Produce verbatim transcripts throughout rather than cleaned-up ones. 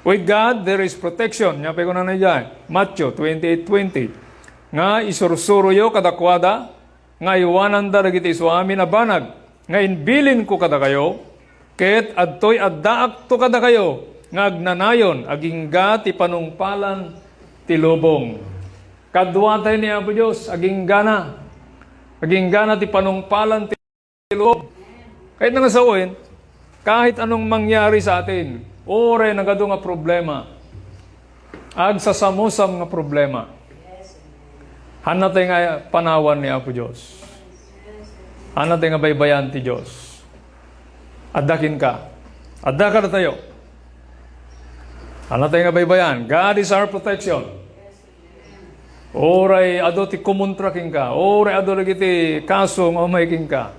With God, there is protection. Nia pay kunana idiay Matthew twenty-eight twenty, nga isursuroyo kadakuada nga aywananda dagiti isuamin a banag nga imbilinko kadakayo, ket adtoy addaakto kadakayo nga agnanayon agingga ti panungpalan ti lubong. Kaduatay ni Apo Dios, aginggana. Aginggana ti panungpalan ti loob. Kayatna nga sawen, kahit anong mangyari sa atin, uray nagadu nga problema, agsasamusam nga problema, hanna tay nga panawan ni Apo Dios. Hanna tay nga baybayan ti Dios. Adda kenka. Adda kadatayo. Hanna tay nga baybayan. God is our protection. Uray adu ti kumontra kenka, uray adu dagiti kaso nga umay kenka.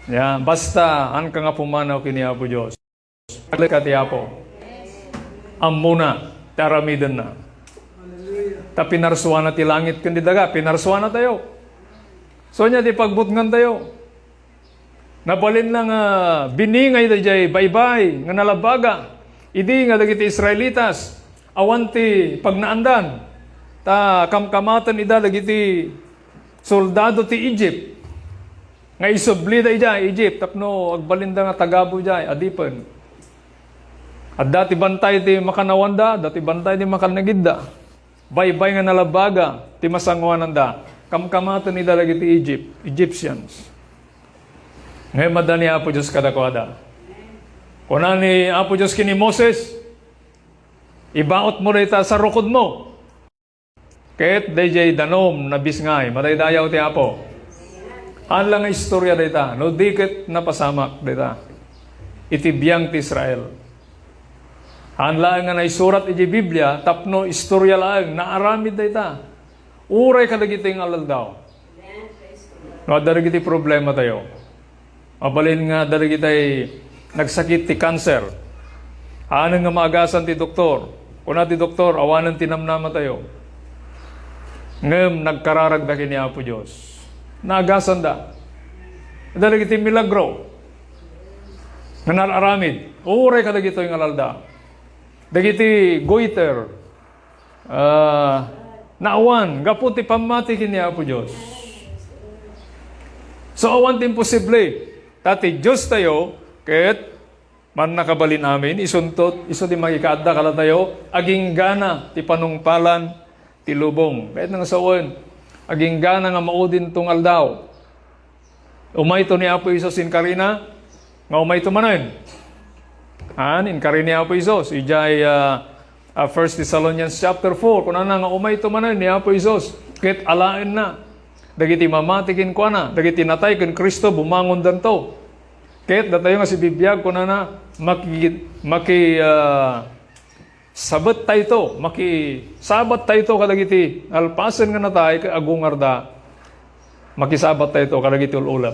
Ya, basta hanka nga pumanaw ken ni Apo Dios. Agka ti Apo. Ammona ti aramidenna. Ta pinarsuana ti langit ken ti daga, pinarsuana tayo. So, ania ti pagbutngan tayo? Nabalinna nga biningay daydiay baybay nga nalabaga idi nga dagiti Israelitas awan ti pagnaandan, ta kamkamaten ida dagiti soldado ti Egypt nga isublida idiay Egypt tapno agbalinda nga tagabu idiay adipen. Adda ti bantay ti makanawanda, adda ti bantay ti makanagidda. Baybay nga nalabaga ti masangoananda. Kamkamaten ida dagiti Egypt, Egyptians. Ngem adda ni Apo Dios kadakuada. Kuna ni Apo Dios ken ni Moses, "Ibaotmo dayta sa rukodmo." Ket daydiay danum nabisngay, madaydayaw ti Apo. Haan la nga istorya dayta, no di ket napasamak dayta iti biang ti Israel. Haan laeng nga naisurat iti Biblia tapno istorya laeng, naaramid dayta. Uray kadagiti nga aldaw. No adda dagiti problema tayo. Mabalin nga adda dagitay nagsakit ti kanser. Awanen nga maagasan ti doktor. Kuna ti doktor, awanen ti namnama tayo. Ngem nagkararagda ken ni Apo Dios. Naagasanda. Adda dagiti milagro nga nararamid. Uray kadagitoy nga aldaw. Dagiti goiter, ah, naawan gapu ti pammati ken ni Apo Dios. So, awan ti imposible. Ta ti Dios tayo, ket mannakabalin amin, isunto, isu ti makikaadda kadatayo, aginggana ti panungpalan ti lubong. Kayatna nga sawen, aginggana nga maudinto nga aldaw. Umayto ni Apo Jesus inkarina, nga umayto manen. Haan, inkari ni Apo Jesus, idiay, ah, ah, First Thessalonians chapter four, kunana nga umayto manen ni Apo Jesus, ket alaenna dagiti mamati kenkuana, dagiti natay ken Cristo, bumangondanto. Ket datayo nga sibibiag, kunana, maki-, maki-, ah, Sabat tayto, makisabat tayto kadagiti nalpasen nga natay ket agungarda. Makisabat tayto kadagiti ul-ulep.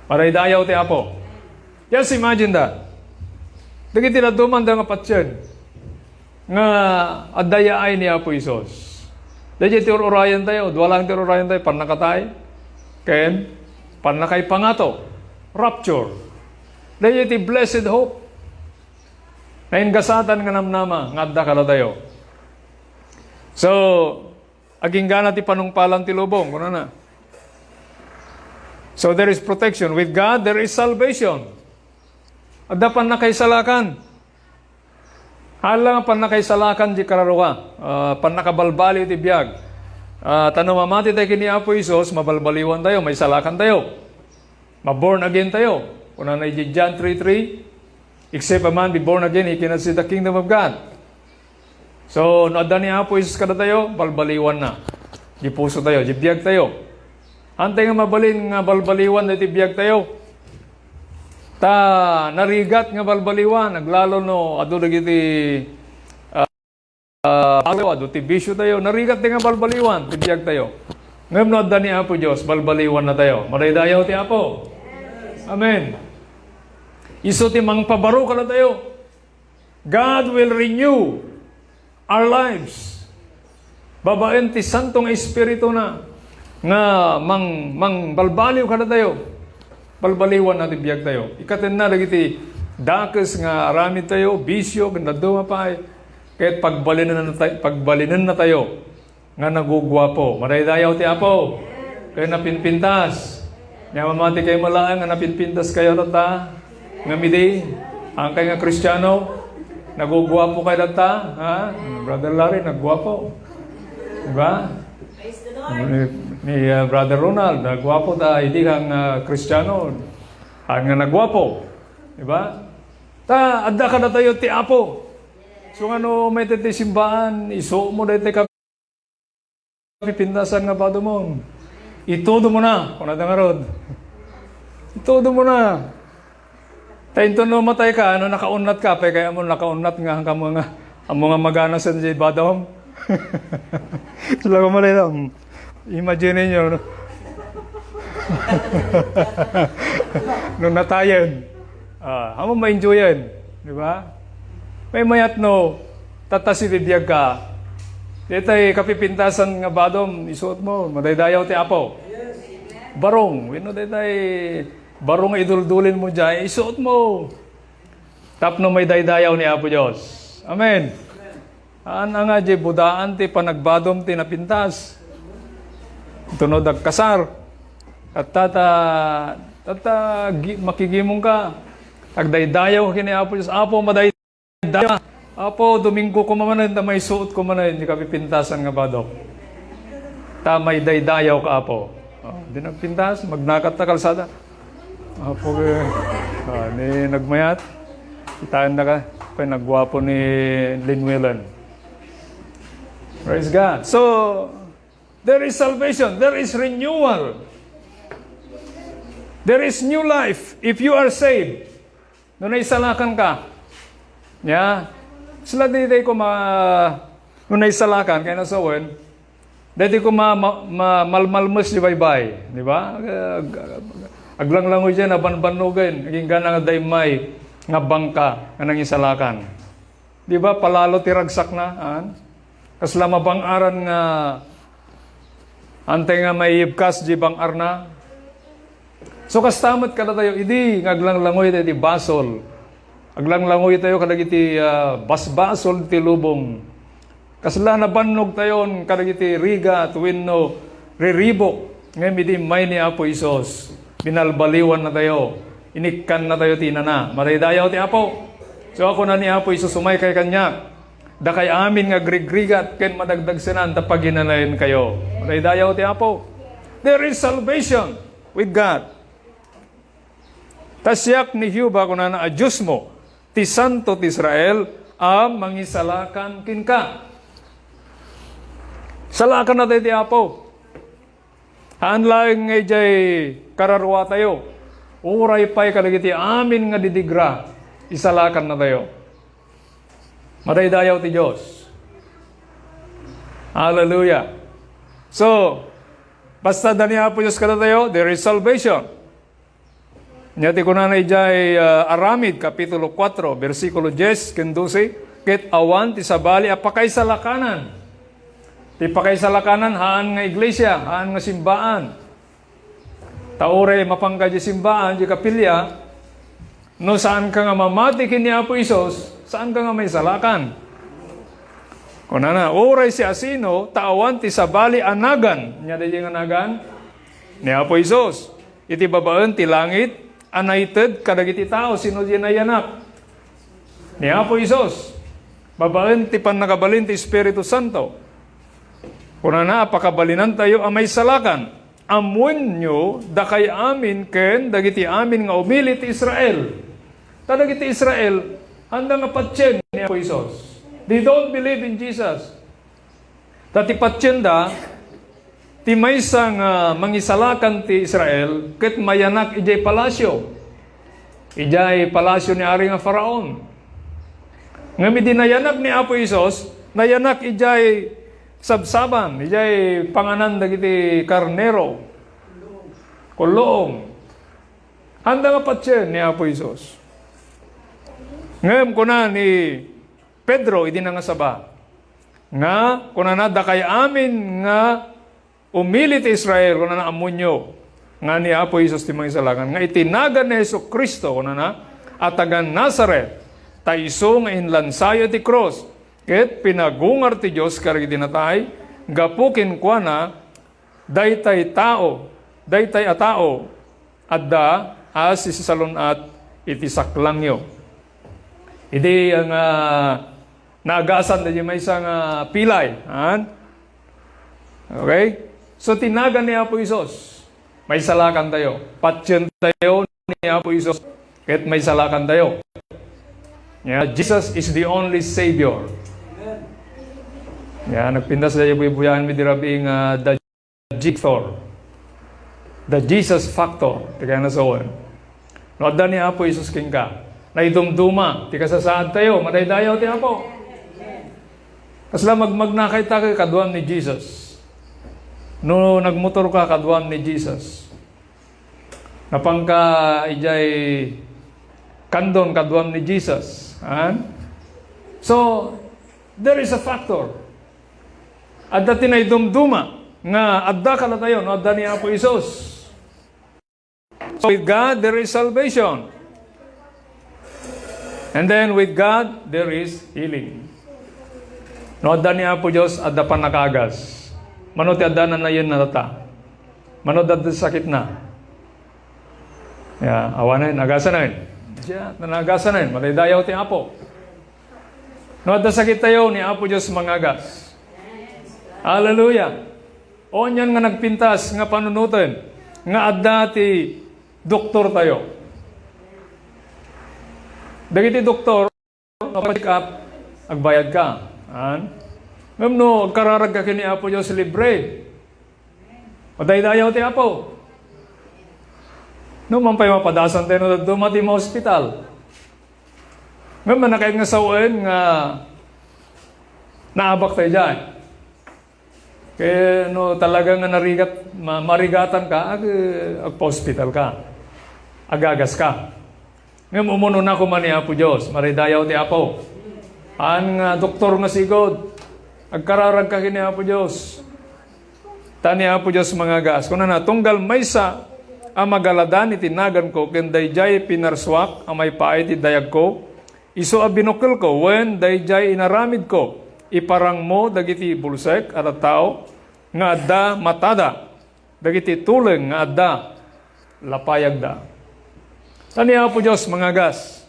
Madaydayaw ti Apo. Just imagine that. Dagiti daddumanda nga patien nga adda yaay ni Apo Jesus. Daydiay ti ur-urayan tayo, dua lang ti ur-urayan tayo, pannakatay, ken pannakaipangato, rapture. Daydiay ti blessed hope. Naingasatan nga namnama nga adda kadatayo. So, aginggana ti panungpalan ti lubong, kunana. So, there is protection. With God, there is salvation. Adda pannakaisalakan. Haan la nga pannakaisalakan ti kararuka. Ah, pannakabalbaliw ti biag. Ah, ta no mamati tayo ken ni Apo Jesus, mabalbaliwan tayo, maisalakan tayo. Ma-born again tayo. Kunana iti John three three, "Except a man be born again, he cannot see the kingdom of God." So, no adda ni Apo Jesus kadatayo, balbaliwanna di puso tayo, di biag tayo. Haan tayo nga mabalin nga balbaliwan daytoy biag tayo. Ta narigat nga balbaliwan, aglalo no adu dagiti, ah, ah, adu ti bisyo tayo, narigat tayo nga balbaliwan ti biag tayo. Ngem no adda ni Apo Dios, balbaliwanna tayo. Madaydayaw ti Apo. Amen. Isu ti mangpabaro kadatayo. God will renew our lives. Babaen ti Santo nga Espirituna nga mang-, mangbalbaliw kadatayo. Balbaliwanna ti biag tayo. Ikkatenna dagiti dakes nga aramid tayo, bisyo, ken dadduma pay, ket pagbalinen na tay-, pagbalinen na tayo nga naguguapo. Madaydayaw ti Apo. Kaya napinpintas. Nya mamati kayo malaeng nga napinpintas kayo tatta. Nga midi, ang kay nga Kristiano, naguguapo kayo tatta, ha? Brother Larry, nagguapo. Diba? Ni, ni, uh, Brother Ronald, nagguapo ta, hindi kang, uh, Kristiano. Ang nga nagguapo. Diba? Ta, adda ka na tayo ti Apo. So, ngano, may ti simbaan, iso mo dahil ka pipintasan nga bado mo. Itudo mo na. Kuna da nga rod. Itudo mo na. Ta inton no matay ka, ano, nakaunnat ka, pay kaya mo nakaunnat nga, ang kamo nga, amo nga magana sa di badom. Sila ko malay lang. Imagine niyo, no? No natayan. Ah, amo ma-enjoyan, di ba? May mayat no, tatasi bibiag ka. Detay kapipintasan nga badom, isuot mo, madaydayaw ti Apo. Barong, wenno detay barong nga iduldulin mo diay, isuot mo. Tapno maidaydayaw ni Apo Dios. Amen. Haan nga diay budaan ti panagbadom ti napintas. Tunod agkasar. Tatta, tatta, gi-, makigimong ka. Agdaydayaw ka ken ni Apo Dios. Apo, madaydayaw. Apo, Domingo ko manen, ta maisuot ko manen, di kapipintasan nga badom. Ta maidaydayaw ka, Apo. Oh, di nagpintas, magnakat ta kalsada. Apo, eh, ah, ni nagmayat. Kitaan na ka, pa nagwapo ni Linwilan. Praise God. So, there is salvation, there is renewal, there is new life if you are saved. No naisalakan ka, nya, sila di, di ko ma-, no naisalakan, kaya nasawen, dati ko ma-, ma-, ma-, malmalmes di baybay, di ba? Ag-, ag-, aglanglangoy diyan, nabanbannugan, naging gana nga daymay, nga bangka, nga nangisalakan. Di ba, palalo ti ragsakna, an? Kasla mabang-aran nga, antay nga maiyibkas di bang-arna. So, kasta met kadatayo, idi nga aglanglangoy tayo ti basol. Aglanglangoy tayo kadagiti, ah, basbasol ti lubong. Kasla nabannog tayon kadagiti rigat wenno riribuk, ngem idi immay ni Apo Jesus, binalbaliwan na tayo, inikkan na tayo ti inana. Madaydayaw ti Apo. So, ako na ni Apo Jesus, umay kay kaniak. Dakay amin nga agrigrigat ken madagdagsenan ta paginanayen kayo. Madaydayaw ti Apo. There is salvation with God. Ta siak ni Jehovah, kunana, a Diosmo, ti Santo ti Israel, a mangisalakan kenka. Salakan na tayo ti Apo. Haan laeng nga idiay kararua tayo. Uray pay kadagiti amin nga didigra, isalakan na tayo. Madaydayaw ti Dios. Hallelujah. So, basta da ni Apo Dios kadatayo, there is salvation. Nya ti kunana idiay, ah, Aramid, Kapitulo kuatro, bersikulo diyes ken dose, ket awan ti sabali a pakaisalakanan. Ti pakaisalakanan, haan nga iglesia, haan nga simbaan. Ta uray mapanka di simbaan, di kapilya, no saanka nga mamati ken ni Apo Jesus, saanka nga maisalakan. Kunana, uray siasino, ta awan ti sabali a nagan. Nya daydiay nga nagan? Ni Apo Jesus. Iti babaen ti langit, a naited kadagiti tao. Sino di nayanak? Ni Apo Jesus. Babaen ti pannakabalin ti Espiritu Santo. Kunana, a pakabalinantayo a maisalakan. Ammoenyo, dakay amin ken dagiti amin nga umili ti Israel. Ta dagiti Israel, anda nga patien ni Apo Jesus. They don't believe in Jesus. Ta ti patienda, ti maysa nga mangisalakan ti Israel, ket mayanak idiay palasio. Idiay palasio ni Ari nga Faraon. Ngem idi nayanak ni Apo Jesus, nayanak idiay sabsaban, idiay panganan dagiti karnero. Kulluong. Anda nga patien ni Apo Jesus. Ngem kuna ni Pedro idi nangasaba, nga kunana, dakay amin nga umili ti Israel, kunana, ammoenyo nga ni Apo Jesus ti Mangisalakan, nga iti nagan ni Jesu-Cristo, kunana, a taga Nazaret, ta isu nga inlansayo iti krus, ket pinagungar ti Dios kadagiti natay, gapu kenkuana, daytay tao, daytay a tao, adda a sisalun-at iti saklangyo. Idi nga naagasan daydi maysa nga pilay, han? Okay? So, ti nagan ni Apo Jesus, maisalakantayo. Patientayo ni Apo Jesus, ket maisalakantayo. Yeah, Jesus is the only Savior. Yeah, nagpintas daydi buybuyaen mi di rabii nga the jigsaw. The Jesus factor, ti kayatna sawen. No adda ni Apo Jesus kenka, naidumduma ti kasasaadtayo, madaydayaw ti Apo. Kasla magmagnakayta kaduam ni Jesus. No nagmotorka, kaduam ni Jesus. Napanka idiay kandon, kaduam ni Jesus. Han? So, there is a factor. Adda ti naidumduma nga adda kadatayo no adda ni Apo Jesus. So with God, there is salvation. And then with God, there is healing. No adda ni Apo Dios, adda pannakaagas. Mano ti adda nanayon na tata? Mano adda sakitna? Ya, awanen, agasanen. Siya, nanagasanen, madaydayaw ti Apo. No adda sakittayo, ni Apo Dios mangagas. Hallelujah. O, anian nga nagpintas nga panunoten nga adda ti doktortayo. Dagiti doktor, no pa-check up, agbayadka. Han? Ngem no agkararagka ken ni Apo Dios, libre. Madaydayaw ti Apo. No man pay mapadasantayo no dadduma ti ma-hospital. Ngem, mannakayat nga sawen nga naabaktayo diay. Kaya no talaga nga narigat, ma-, marigatanka, ag-, agpa-hospitalka. Agagaska. Ngem umunona koma ni Apo Dios, madaydayaw ti Apo. Haan nga doktor nga sigud, agkararagka ken ni Apo Dios. Ta ni Apo Dios mangagas. Kunana, tunggal maysa a magaladan iti naganko ken daydiay pinarsuak a maipaay ti dayagko, isu a binukkelko, wen daydiay inaramidko, iparangmo dagiti bulsek a tattao nga adda matada, dagiti tuleng nga adda lapayagda. Ta ni Apo Dios mangagas.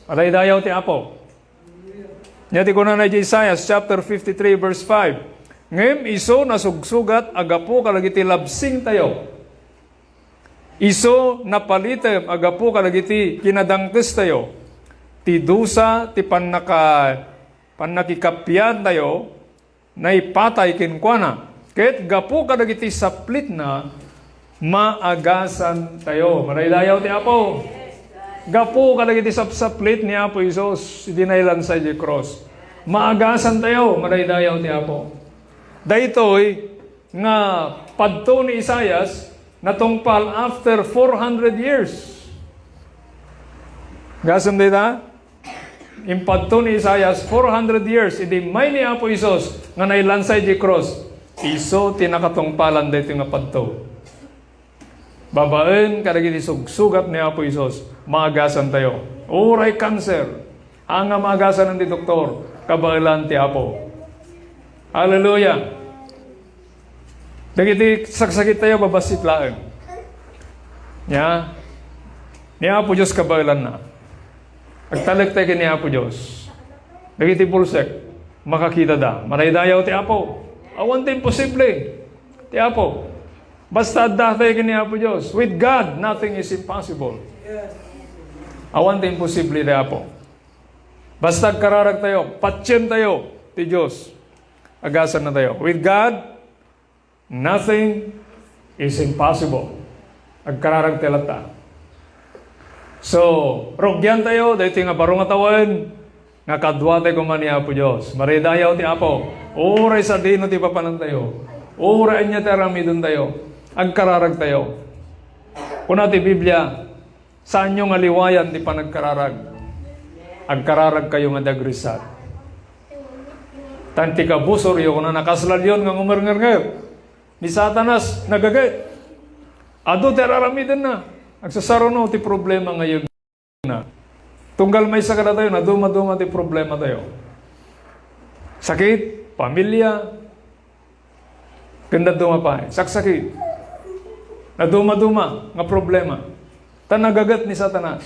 Madaydayaw ti Apo. Ania ti kunana iti Isaias chapter fifty-three, verse five, "Ngem isu nasugsugat a gapu kadagiti labsingtayo. Isu napalitem a gapu kadagiti kinadangkestayo. Ti dusa ti pannaka-, pannakikapiantayo naipatay kenkuana, ket gapu kadagiti saplitna, maagasantayo." Madaydayaw ti Apo. Gapu kadagiti sapsaplit ni Apo Jesus idi nailansa idiay krus, maagasantayo. Madaydayaw ti Apo. Daytoy nga padto ni Isaias natungpal after four hundred years. Gasem dayta? Impadto ni Isaias four hundred years idi immay ni Apo Jesus nga nailansa idiay krus. Isu ti nakatungpalan daytoy nga padto. Babaen kadagiti sugsugat ni Apo Jesus, maagasantayo. Uray kanser, haan nga maagasan ti doktor, kabaelan ti Apo. Hallelujah! Dagiti saksakittayo, babassit laeng. Nia? Ni Apo Dios kabaelanna. Agtalektayo ken ni Apo Dios. Dagiti bulsek, makakitada. Madaydayaw ti Apo. Awan ti imposible ti Apo. Basta addatayo ken ni Apo Dios. With God, nothing is impossible. Awan ti imposible ti Apo. Basta agkararagtayo, patientayo ti Dios. Agasannatayo. With God, nothing is impossible. Agkararagtayo latta. So, rugiantayo daytoy nga baro nga tawen nga kaduatayo koma ni Apo Dios. Madaydayaw ti Apo. Uray sadino ti papanantayo, uray ania ti aramidentayo, agkararagtayo. Kuna ti Biblia, saanyo nga liwayan ti panagkararag. Agkararagkayo nga dagrisat. Tan ti kabusoryo, kunana, kasla leon nga ngumernger. Ni Satanas, nagaget. Adu ti ar-aramidenna. Agsasaruno ti problema nga yun. na. Tunggal maysa kadatayo, naduma-duma ti problema tayo. Sakit, pamilya, ken dadduma pay. Saksakit. Naduma-duma nga problema. Ta nagaget ni Satanas.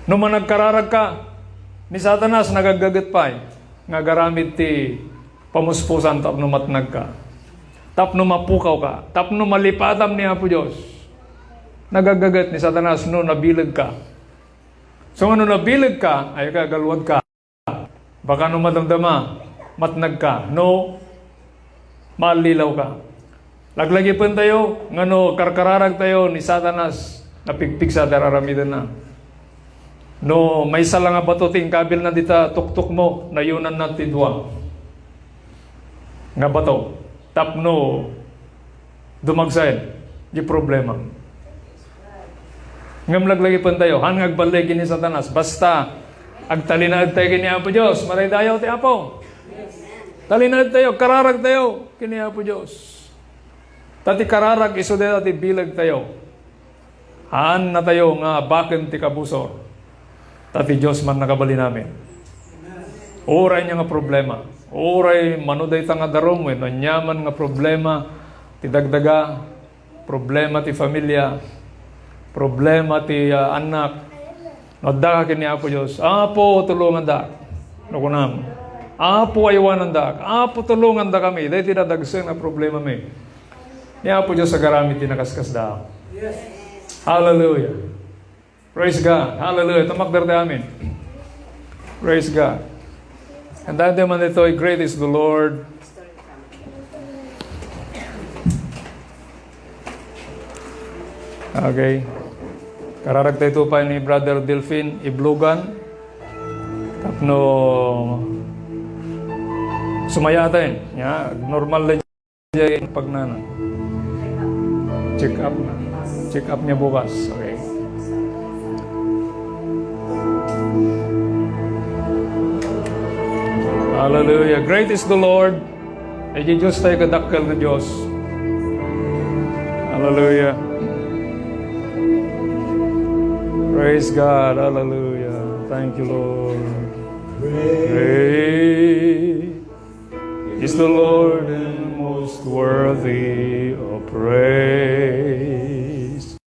No managkararagka, ni Satanas nagaggaget pay nga agaramid ti pamuspusan tapno matnagka, tapno mapukawka, tapno malipatam ni Apo Dios. Nagaggaget ni Satanas no nabilegka. So, nga no nabilegka, ay kagaluadka. Baka no madamdama, matnagka, no maallilaw ka. Laglagipentayo nga no karkararagtayo ni Satanas, napigpigsa ti ar-aramidenna. No maysa la nga bato ti inkabilna dita tuktukmo, nayunanna ti dua nga bato tapno dumagsaen di problema. Ngem laglagipentayo, haan nga agballeg ken ni Satanas. Basta agtalinaedtayo ken ni Apo Dios, madaydayaw ti Apo. Talinaedtayo, kararagtayo ken ni Apo Dios. Ta ti kararag isu dayta ti bilegtayo. Haannatayo nga baken ti kabusor. Ta ti Dios man nakabalin amin. Uray ania nga problema, uray mano dayta nga darum wenno aniaman nga problema ti dagdaga, problema ti familia, problema ti, ah, annak, no addaka ken ni Apo Dios, "Apo, tulongandak." No kunam, "Apo, aywanandak. Apo, tulongandakami. Daytoy dadagsen a problemami." Ni Apo Dios agaramid ti nakaskasdaaw. Hallelujah. Praise God. Hallelujah. Tumakder ti amin. Praise God. And then, man ditoy, "Great is the Lord." Okay. Kararagtayo pay ni Brother Delfin Iblugan. Tapno sumayaten. Ya, normal lang. Jay, pagnana. Check up na. Check up niya bukas. Okay. Hallelujah. Great is the Lord. Ay, Diyos tayo, kadakkel nga Diyos. Hallelujah. Praise God. Hallelujah. Thank you, Lord. Great is the Lord and most worthy of praise.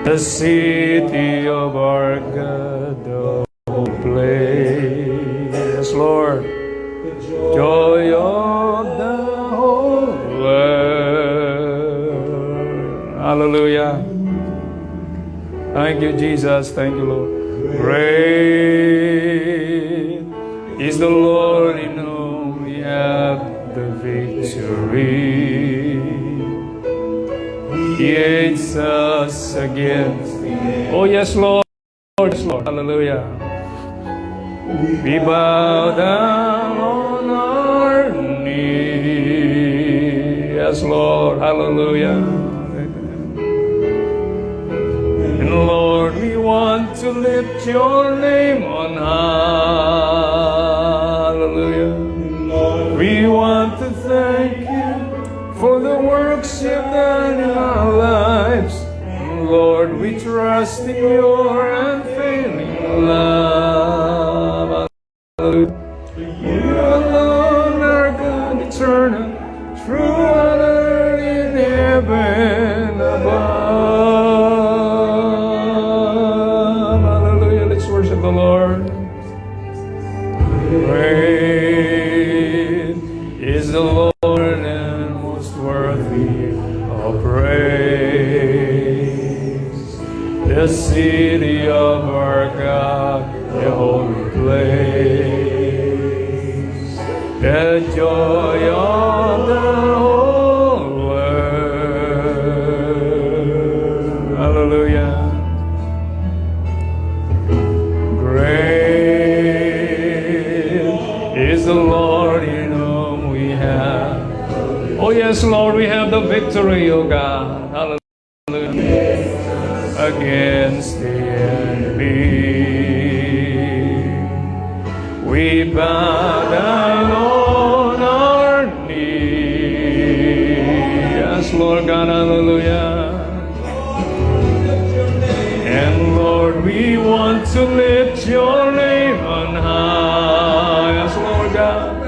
The city of our God, the holy place. Yes, Lord. Joy of the whole world. Hallelujah. Thank you, Jesus. Thank you, Lord. Great is the Lord, in whom we have the victory. He hates us against the enemy. Oh, yes, Lord. Yes, Lord. Hallelujah. We bow down on our knees. Yes, Lord. Hallelujah. And Lord, we want to lift your name on high. Hallelujah. We want to thank you for the works you've done in our lives. Lord, we trust in your unfailing love. You alone are God eternal, true on earth in heaven above. Hallelujah. Let's worship the Lord. Great is the Lord and most worthy of praise. The city of our God, the holy place, the joy of the whole world. Hallelujah. Great is the Lord in whom we have. Oh yes, Lord, we have the victory, oh God. Hallelujah. Against the enemy. We bow down on our knees. Yes, Lord God, hallelujah. And want to lift your name on high, yes, Lord God.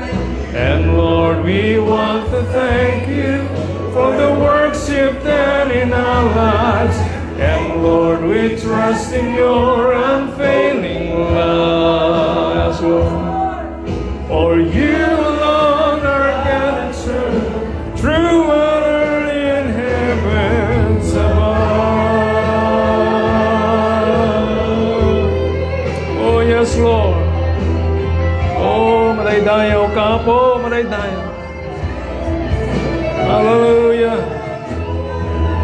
And Lord, we want to thank you for the works you've done in our lives. And Lord, we trust in your unfailing love, yes, Lord. For you alone are God eternal, true and earthly in heavens above. Oh, yes, Lord. Oh, madaydayaw ka, Apo, madaydayaw. Hallelujah.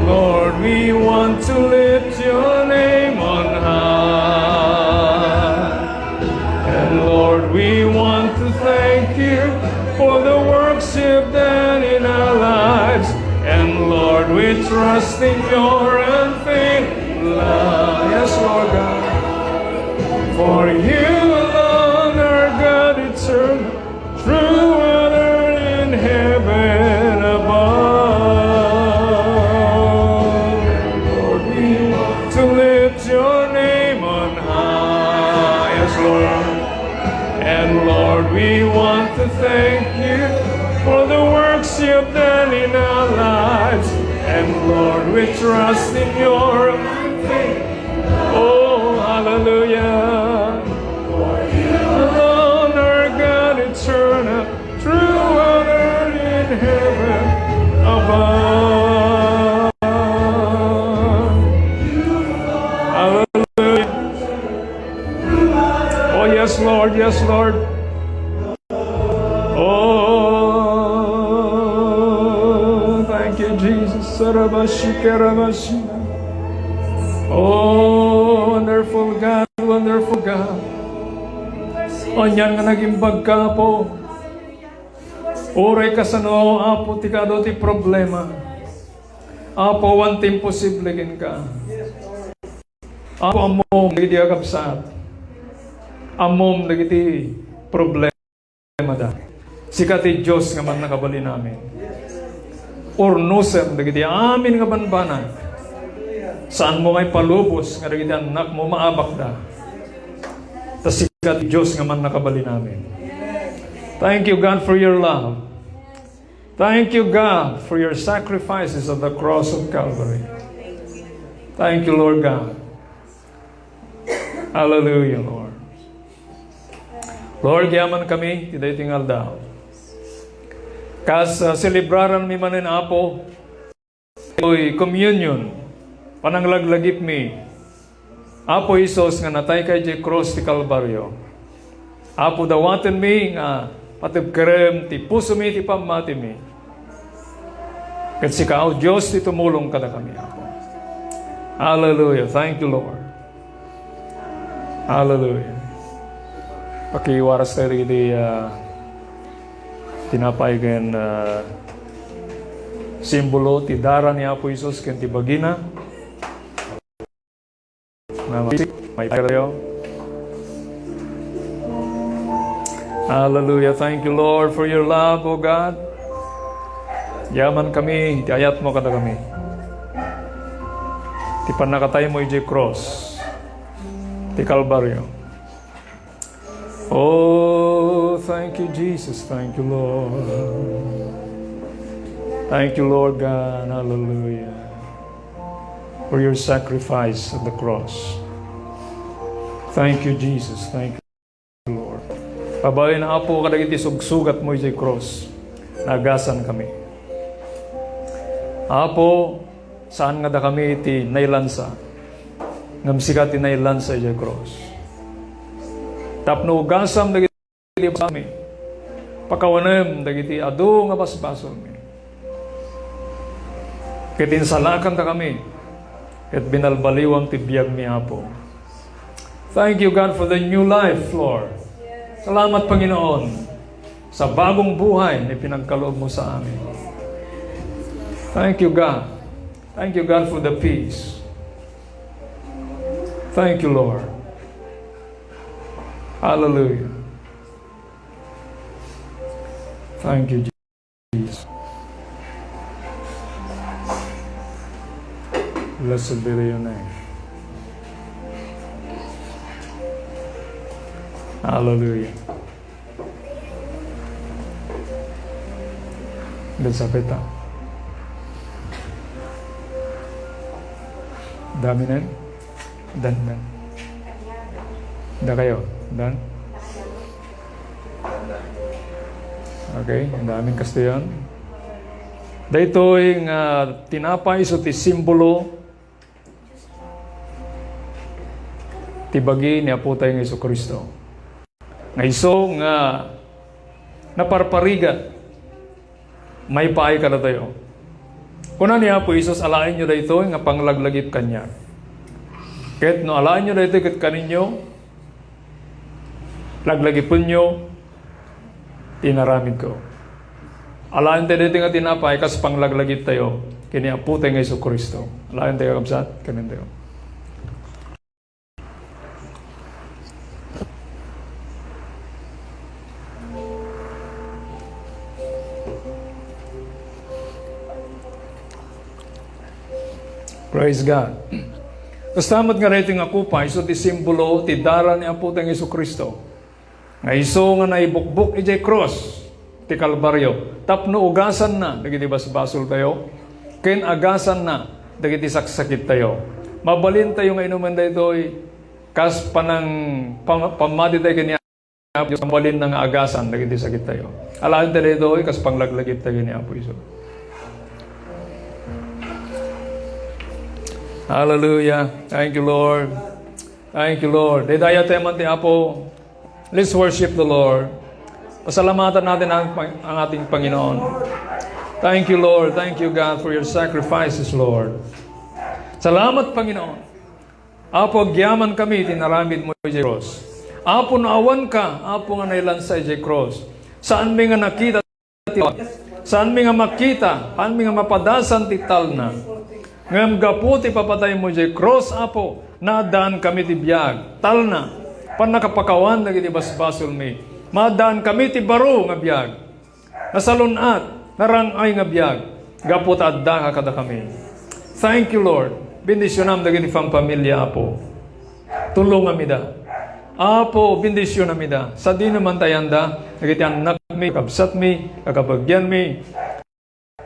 Lord, we want to lift your name on high. And Lord, we want to thank you for the works you've done in our lives. And Lord, we trust in your unfailing love. Yes, Lord God. For you alone are God eternal, true and earthly in heaven above. Lord, we want to lift your name on high. Yes, Lord. And Lord, we want to thank you for the works you've done in our lives. And Lord, we trust in your faith. Oh, hallelujah. For you alone are God eternal, true and earthly in heaven above. Hallelujah. Oh, yes, Lord. Yes, Lord. Oh, thank you, Jesus. Sarabashi, karabashi. Oh, wonderful God, wonderful God. Anian nga nagimbag ka, Apo. Uray kasano, Apo, ti kaadu ti problema. Apo, awan ti imposible kenka. Apo, ammom dagiti kakabsat. Ammom dagiti problemada. Sika ti Dios nga mannakabalin amin. Urnosem dagiti amin nga banbanag. Saanmo nga ipalubos nga dagiti annakmo maabakda. Ta sika ti Dios nga mannakabalin amin. Thank you, God, for your love. Thank you, God, for your sacrifices at the cross of Calvary. Thank you, Lord God. Hallelujah, Lord. Lord, yaman kami ti daytoy nga aldaw. Kas, ah, selebraran mi manen, Apo, toy communion, pananglaglagipmi, Apo Jesus, nga natayka idiay krus ti Kalbario. Apo, dawatenmi nga patibkerem ti pusomi, ti pammatimi. Ket sika, O Dios, ti tumulong kadakami, Apo. Hallelujah. Thank you, Lord. Hallelujah. Pakiwaras tayo dagiti, ah, tinapay ken, ah, simbolo ti dara ni Apo Jesus ken ti bagina. Nga may tayo. Hallelujah. Thank you, Lord, for your love, O God. Yaman kami, ti ayatmo kadakami. Ti pannakataymo idiay cross. Ti Kalbario. Oh, thank you, Jesus. Thank you, Lord. Thank you, Lord God. Hallelujah. For your sacrifice at the cross. Thank you, Jesus. Thank you, Lord. Babaen, Apo, kadagiti sugsugatmo idiay cross. Nagasan kami. Apo, saan nga dakami ti nailansa. Ngem sika ti nailansa idiay cross. Tapno ugasam dagiti basbasolmi. Pakawanem dagiti adu nga basbasolmi. Ket insalakandakami. Ket binalbaliwam ti biagmi, Apo. Thank you, God, for the new life, Lord. Salamat, Panginoon, sa bagong buhay na ipinagkaloob mo sa amin. Thank you, God. Thank you, God, for the peace. Thank you, Lord. Hallelujah. Thank you, Jesus. Blessed be your name. Hallelujah. Dan sapeta. Dami na yun. Dan, dan. Da kayo. Dan. Okay, ang daming kastayan. Daytoy nga tinapay isu ti simbolo ti bagi ni Apo tayo nga Jesu-Cristo. Nga isu nga naparparigat, maipaay kadatayo. Kuna ni Apo Jesus, "Alaenyo daytoy nga panglaglagip kaniak." Ket no alaenyo daytoy ket kaninyo, laglagipenyo ti inaramidko. Alaentayo daytoy nga tinapay kas panglaglagiptayo ken ni Apo tayo nga Jesu-Cristo. Alaentayo, kakabsat, kanintayo. Praise God. Kasta met nga daytoy nga kopa, isu ti simbolo ti dara ni Apo tayo nga Jesu-Cristo. Nga isu nga naibukbok idiay krus ti Kalbario tapno ugasanna dagiti basbasoltayo ken agasanna dagiti saksakittayo. Mabalintayo nga inumen daytoy kas panang-, pam-, pammatitayo ken ni Apo Dios, mabalinna nga agasan dagiti sakittayo. Alaentayo daytoy kas panglaglagiptayo ken ni Apo Jesus. Hallelujah. Thank you, Lord. Thank you, Lord. Daydayaw tayo man ti Apo. Let's worship the Lord. Pasalamatan natin ang, ang ating Panginoon. Thank you, Lord. Thank you, God, for your sacrifices, Lord. Salamat, Panginoon. Apo, agyaman kami ti naramid mo idiay krus. Apo, no awan ka, Apo, nga nailansa idiay krus, saanmi nga nakita ti, saanmi nga makita, saanmi nga mapadasan ti talna. Ngem gapu ti ipapataymo idiay krus, Apo, naaddankami ti biag, talna, pannakapakawan dagiti basbasolmi. Maaddankami ti baro nga biag. Nasalun-at, narang-ay nga biag, gapu ta addaka kadakami. Thank you, Lord. Bendisionam dagiti pangpamilia, Apo. Tulongamida. Apo, bendisionamida. Sadino man ta yanda, dagiti annakmi, kakabsatmi, kakabagianmi.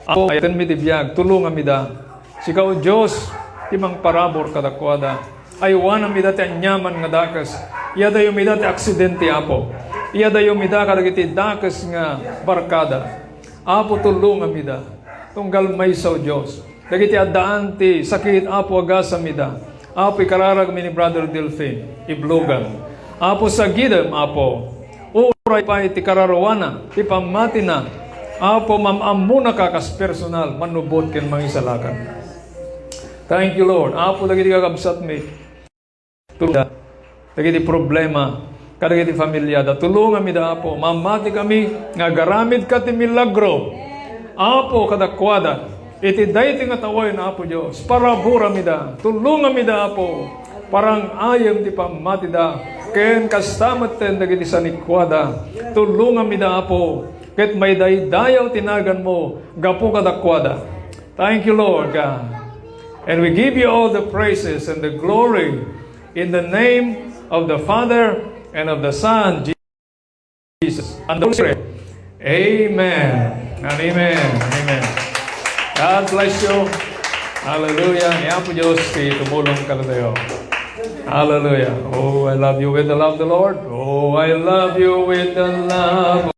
Apo, ayatenmi ti biag, tulongamida. Sika, O Dios, ti mangparabur kadakuada. Aywanamida ti aniaman nga dakes. Iadayomida ti aksidente, Apo. Iadayomida kadagiti dakes nga barkada. Apo, tulongamida. Tunggal maysa, O Dios. Dagiti addaan ti sakit, Apo, agasamida. Apo, ikararagmi ni Brother Delfin, iblogan. Apo, sagidem, Apo. Uray pay ti kararuana, ti pammatina. Apo, mam-ammonaka kas personal, mannubbot ken mangisalakan. Thank you, Lord. Apo, dagiti kakabsatmi. Tulonda. Dagiti problema. Kadagiti familiada. Tulongamida, Apo. Mamati kami nga agaramidka ti milagro. Apo, kadakuada. Iti daytoy nga tawen, Apo Dios, paraburamida, tulongamida, Apo. Parang-ayem ti pammatida, ken kasta metten dagiti sanikuada. Tulongamida, Apo, ket maidaydayaw ti naganmo gapu kadakuada. Thank you, Lord God. And we give you all the praises and the glory in the name of the Father and of the Son, Jesus, and the Holy Spirit. Amen. And amen. Amen. God bless you. Hallelujah. Ni Apo Dios ti tumulong kadatayo. Hallelujah. Oh, I love you with the love of the Lord. Oh, I love you with the love